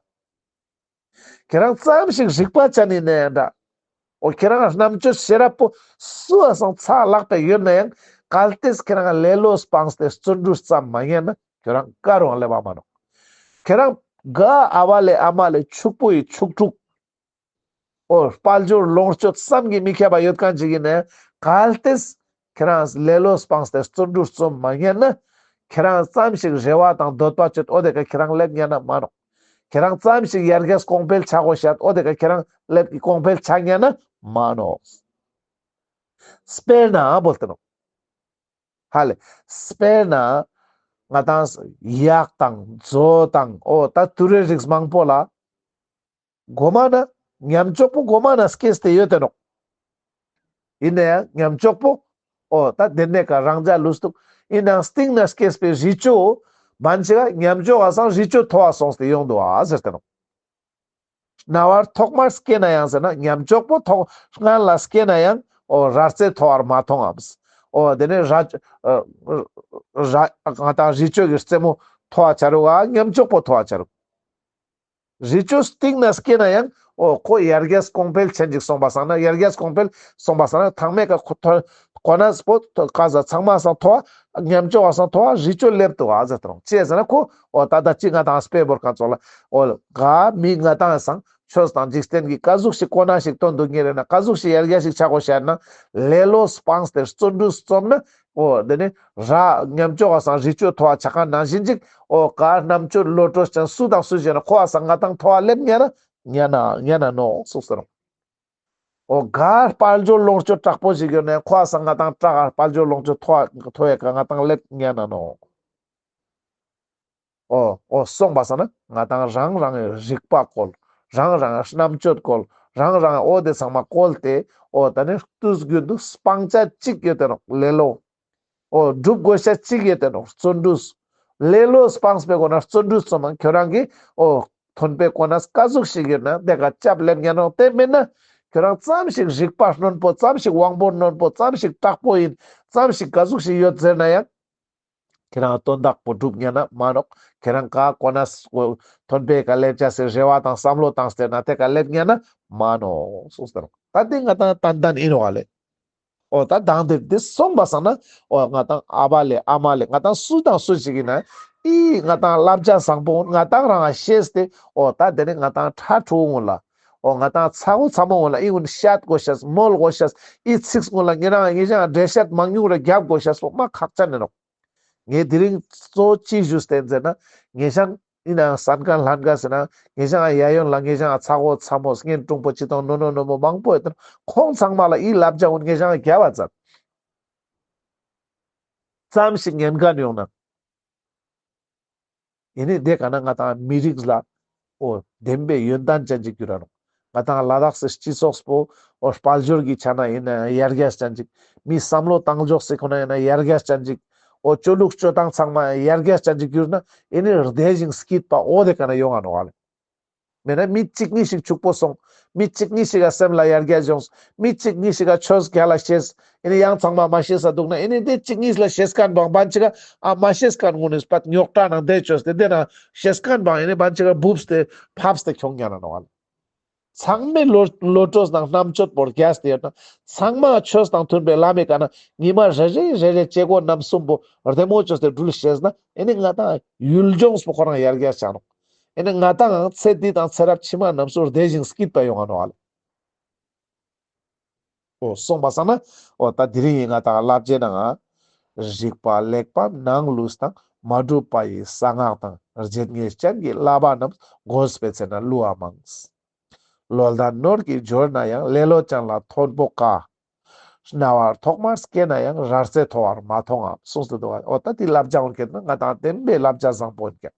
ཁྱེད་རང་ཙམ་ཞིག་རིག་པ་ཅན་ཡིན་ན་ཡང་འདྲ། འོ་ཁྱེད་རང་རྣམ་དཔྱོད་ཤེས་རབ་པོ་སུ་བ་སང་ཚ་ལག་པའི་ཡོད་ན་ཡང་གལ་ཏེ་ཁྱེད་རང་ལེ་ལོ་སྤངས་ཏེ་བརྩོན་འགྲུས་ཙམ་མ་གཉེར་ན་ཁྱོད་རང་ཀ་རུང་སླེབས་པ་མ་ནོག། ཁྱེད་རང་ག་ཨ་བ་ལེ་ཨ་མ་ལེ་ཕྱུག་པོ་ཡི་ཕྱུག་ཕྲུག། འོ་དཔལ་འབྱོར་ལོངས་སྤྱོད་བསམ་གྱིས་མི་ཁྱབ་པ་ཡོད་མཁན་ཅིག་ཡིན་ན་གལ་ཏེ་ཁྱེད་རང་ལེ་ལོ་སྤངས་ཏེ་བརྩོན་འགྲུས་རྩོམ་མ་ཉན་ན་ཁྱེད་རང་ཙམ་ཞིག་རེ་བ་དང་འདོད་པ་བཅོས་འོ་དེ་ཀ་ཁྱེད་རང་སླེབས་ཉན་ན་མ་ནོག། ཁྱེད་རང་ཙམ་ཞིག་ཡར་རྒྱས་གོང་འཕེལ་ཆ་དགོས་ཤེས་འོ་དེ་ཀ་ཁྱེད་རང་སླེབས་ཀྱི་གོང་འཕེལ་ཆ་ཉན་ན་མ་ནོག། དཔེར་ན་བོ་ལྟ་ནོག། ཧ་ལེ། དཔེར་ན་ང་དང་གཡག་དང་མཛོ་དང་འོ་ད་དུད་འགྲོའི་རིགས་མང་པོ་ལ་གོ་མ་ན་ཉམས་ཆོག་པོ་གོ་མ་ན་སྐྱེས་ཏེ་ཡོད་དེ་ནོག། ཡིན་ན་ཡང་ཉམས་ཆོག་པོ་འོ་ད་དེ་ནས་ཀ་རང་རྒྱལ་ལུས་འདུག། ཡིན་ནའང་སྟིང་ན་སྐྱེས་པའི་རི་ཅོ་བན་ཆེ་ག་ཉམས་ཆོག་ག་སང་རི་ཅོ་མཐོ་བ་སོང་སྟེ་ཡོང་འདུག་ཨ་ཟེར་ཏེ་ནོག། རྣ་བར་ཐོག་མར་སྐྱེས་ན་ཡང་ཟེར་ན་ཉམས་ཆོག་པོ་ཐོག་སྔན་ལ་སྐྱེས་ན་ཡང་འོ་རྭ་རྩེ་མཐོ་བར་མ་མཐོང་ངམ། འོ་དེ་ནས་རྭ་རྭ་ང་དང་རི་ཅོ་གི་རྩེ་མོ་མཐོ་བ་ཆ་རུག་ག་ཉམས་ཆོག་པོ་མཐོ་བ་ཆ་རུག། རི་ཅོ་སྟིང་ན་སྐྱེས་ན་ཡང་འོ་ཁོ་ཡར་རྒྱས་གོང་འཕེལ་ཆེན་ཅིག་སོང་པ་སང་ན་ཡར་རྒྱས་གོང་འཕེལ་སོང་པ་སང་ན་ཐང་མེད་ཀ་ཁོ་ཐོ་གོ་ན་སྤོ་ཐོ་ཀ་ཟ་ཚང་མ་སང་མཐོ་བ་ཉམས་ཆོག་ག་སང་མཐོ་བ་རི་ཅོ་སླེབས་འདུག་ག་ཟེར་ཏེ་ནོག། ཅི་ཟེར་ན་ཁོ་འོ་ད་ད་ཅི་ང་དང་དཔེ་བོར་ཁན་ཙོགས་ལ་འོ་ག་མི་ང་དང་སང་ཆོས་དང་འཇིག་རྟེན་གྱི་ཀ་ཟུག་ཞིག་གོ་ན་ཞིག་དོན་དུ་གཉེར་ན་ཀ་ཟུག་ཞིག་ཡར་རྒྱས་ཞིག་ཆ་དགོས་ཤེས་ན་ལེ་ལོ་སྤངས་ཏེ་བརྩོན་འགྲུས་རྩོམ་ན། འོ་དེ་ནི་རྭ་ཉམས་ཆོག་ག་སང་རི་ཅོ་མཐོ་བ་ཆ་ཁན་ནང་བཞིན་ཅིག། འོ་ག་རྣམ་དཔྱོད་བློ་གྲོས་ཅན་སུ་དང་སུ་ཞིག་ན་ཁོ་བ་སང་ང་དང་མཐོ་བ་སླེབས་ཉན་ན་ཉན་ན་ཉན་ན་ནོག་གསུངས་ཟེར་རོ། འོ་ག་དཔལ་འབྱོར་ལོངས་སྤྱོད་དྲག་པོ་ཞིག་ཡོད་ན་ཁོ་བ་སང་ང་དང་དྲག་ག་དཔལ་འབྱོར་ལོངས་སྤྱོད་མཐོ་བ་མཐོ་བའི་ཀ་ང་དང་སླེབས་ཉན་ན་ནོག། འོ་འོ་སོང་པ་སང་ན་ང་ཏང་རང་རང་གི་རིག་པ་བཀོལ། རང་རང་གི་རྣམ་དཔྱོད་བཀོལ། རང་རང་གི་འོ་དེ་ཚང་མ་བཀོལ་ཏེ་འོ་ད་ནི་དུས་རྒྱུན་དུ་སྤང་བྱ་གཅིག་ཡོད་དེ་ནོག་ལེ་ལོ། འོ་སྒྲུབ་དགོས་ཤེས་གཅིག་ཡོད་དེ་ནོག་བརྩོན་འགྲུས། ལེ་ལོ་སྤངས་པའི་སྒོ་ནས་བརྩོན་འགྲུས་ཙམ་མང་ཁྱོད་རང་གི་འོ་ཐོན་པའི་གོ་གནས་ཀ་ཟུག་ཞིག་ཡོད་ན་དེ་ཀ་སྐྱབས་ལེན་ཉན་ནོག་དེ་མེད་ན་ཁྱོད་རང་ཙམ་ཞིག་རིག་པ་རྣོན་པོ་ཙམ་ཞིག་དབང་པོ་རྣོན་པོ་ཙམ་ཞིག་དྲག་པོ་ཡིན་ཙམ་ཞིག་ཀ་ཟུག་ཞིག་ཡོད་ཟེར་ན་ཡང་ཁྱེད་རང་དོན་དག་པོ་སྒྲུབ་ཉན་ན་མ་ནོག་ཁྱེད་རང་ཀ་གོ་གནས་ཐོན་པའི་ཀ་སླེབས་ཅེས་སི་རེ་བ་དང་བསམ་བློ་བཏང་སྟེ་ན་དེ་ཀ་སླེབས་ཉན་ན་མ་ནོག་གསུངས་ཏེ་ནོག་ད་དེ་ང་ཏང་ཏན་ཏན་ཡིན་ནོག་ལེ། འོ་ད་དང་དེ་དེ་སོང་པ་སང་ན་འོ་ང་ཏང་ཨ་བ་ལེ་ཨ་མ་ལེ་ང་ཏང་སུ་དང་སུ་ཞིག་ཡིན་ན་ཨི་ང་ཏང་བསླབ་བྱ་བཟང་པོ་ང་ཏང་རང་ང་ཤེས་ཏེ་འོ་ད་དེ་ནི་ང་ཏང་ཕྲུ་གུ་ངུན་ལ་འོ་ང་ཏང་ཚ་བོ་ཚ་མོ་ངུན་ལ་ཨི་ངུན་བཤད་དགོས་ཤེས་མོལ་དགོས་ཤེས་ཨི་ཚིག་ངུན་ལ་ཉེ་རང་ངེ་ཞང་འགྲེལ་བཤད་མང་ཉུང་རེ་རྒྱབ་དགོས་ཤེས་པོ་མ་ཁག་ཅན་ཡིན་ནོག་ངས་དེ་རིང་གཙོ་ཅི་ཞུས་ཏེ་ཟེར་ན་ངེ་ཞང་ཡིན་ནའང་སན་ཁན་ལྷན་ཁན་ཟེར་ན་ངེ་ཞང་ཡ་ཡོན་ལ་ངེ་ཞང་ཚ་བོ་ཚ་མོ་གཉེན་དྲུང་པོ་ཅི་དང་ནོ་ནོ་ནོ་མོ་མང་པོ་ཡོད་དེ་ཁོང་ཚང་མ་ལ་ཨི་བསླབ་བྱ་ངུན་ངེ་ཞང་རྒྱབ་པ་ཙམ་ཙམ་ཞིག་ཉན་ཁན་ཡོང་ན། ཡིན་ནི་དེ་ཀ་ན་ང་ཏང་མི་རིགས་ལ་འོ་བདེན་པའི་ཡོན་ཏན་ཅན་ཅིག་གྱུར་ར་ནོག་ང་ཏང་ལ་དྭགས་སི་སྤྱི་ཚོགས་པོ་འོ་དཔལ་འབྱོར་གྱི་ཆ་ན་ཡིན་ན་ཡར་རྒྱས་ཅན་ཅིག་མི་བསམ་བློ་བཏང་ཕྱོགས་སི་ཁོ་ན་ཡིན་ན་ཡར་རྒྱས་ཅན་ཅིག་འོ་སྤྱོད་ལུགས་སྤྱོད་སྟངས་ཚང་མ་ཡར་རྒྱས་ཅན་ཅིག་གྱུར་ན་ཡིན་ནི་བདེ་ཞིང་སྐྱིད་པ་འོ་དེ་ཀ་ན་ཡོང་ང་ནོག་ལེ། མེད་ན་མི་གཅིག་གཉིས་ཤིག་ཕྱུག་པོ་སོང་། མི་གཅིག་གཉིས་ཤིག་ག་སེམས་ལ་ཡར་རྒྱས་བྱུང་། མི་གཅིག་གཉིས་ཤིག་ག་ཆོས་རྒྱལ་ལ་ཤེས། ཨེ་ནི་ཡང་ཚང་མ་མ་ཤེས་ས་འདུག་ན་ཨེ་ནི་དེ་གཅིག་གཉིས་ལ་ཤེས་མཁན་བང་བན་ཅིག་ག་ཨ་མ་ཤེས་མཁན་ངུན་ནི་སྤད་རྙོག་དྲ་ནང་བསྡད་བཅོས་ཏེ་དེ་ན་ཤེས་མཁན་བང་ཨེ་ནི་བན་ཅིག་ག་བུབས་ཏེ་ཕབས་ཏེ་ཁྱོང་ཉན་ན་ནོག་ལེ། ཚང་མའི་བློ་བློ་གྲོས་དང་རྣམ་དཔྱོད་པོ་རྒྱས་ཏེ་ཡོད་ན་ཚང་མ་ཆོས་དང་མཐུན་པའི་ལམ་མི་ཀ་ན་ཉི་མ་རེ་རེ་རེ་རེ་བྱེད་སྒོ་རྣམ་གསུམ་པོ་བདེ་མོ་བཅོས་ཏེ་འགྲུལ་ཤེས་ན་ཨེ་ནི་ང་ཏང་ཡུལ་ལྗོངས་པོ་ཁོ་རང་ཡར་རྒྱས་ཆ་ནོག་ཨེ་ནི་ང་ཏང་ཚེ་འདི་དང་ཚེ་རབས་ཕྱི་མ་རྣམས་སུ་བདེ་ཞིང་སྐྱིད་པ་ཡོང་ང་ནོག་ལེ། འོ་སོང་པ་སང་ན་འོ་ད་དེ་རིང་ཡིན་ང་ཏང་བསླབ་བྱའི་ནང་ང་རིག་པ་ལེགས་པ་ནང་ལུས་དང་མ་གྲུབ་པ་ཡི་གསང་སྔགས་དང་རྗེད་ངེས་ཅན་གྱི་བསླབ་པ་རྣམས་དགོས་པའི་ཚེ་ན་བསླུ་བ་མང་། བློ་ལྡན་ནོར་གྱིས་འབྱོར་ན་ཡང་ལེ་ལོ་ཅན་ལ་མཐོན་པོ་དཀའ། རྣ་བར་ཐོག་མར་སྐྱེས་ན་ཡང་རྭ་རྩེ་མཐོ་བར་མ་མཐོང་ངམ་གསུངས་ཏེ་འདུག་འོ་ད་དེ་བསླབ་བྱ་འོན་ཁྱེད་ན་ང་ཏང་བདེན་པའི་བསླབ་བྱ་བཟང་པོ་ཡིན་ཀྱང་།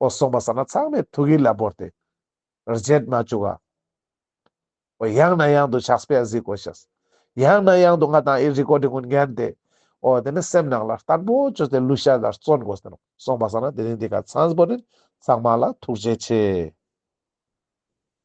འོ་སོང་པ་སང་ན་ཚང་མས་ཐུགས་ཡིད་ལ་བོར་ཏེ་བརྗེད་མ་བཅུག་ག་འོ་ཡང་ན་ཡང་དུ་ཕྱག་དཔེ་གཟིགས་དགོས་ཤེས། ཡང་ན་ཡང་དུ་ང་ཏང་ཨི་རི་ཀོར་ཌིང་ངུན་ཉན་ཏེ་འོ་དེ་ནི་སེམས་ནང་ལ་བརྟན་པོ་བཅོས་ཏེ་ལུས་ཤ་ལ་བརྩོན་དགོས་ཏེ་ནོག་སོང་པ་སང་ན་དེ་རིང་འདི་ཀ་ཚང་པོ་ནི་ཚང་མ་ལ་ཐུགས་རྗེ་ཆེ།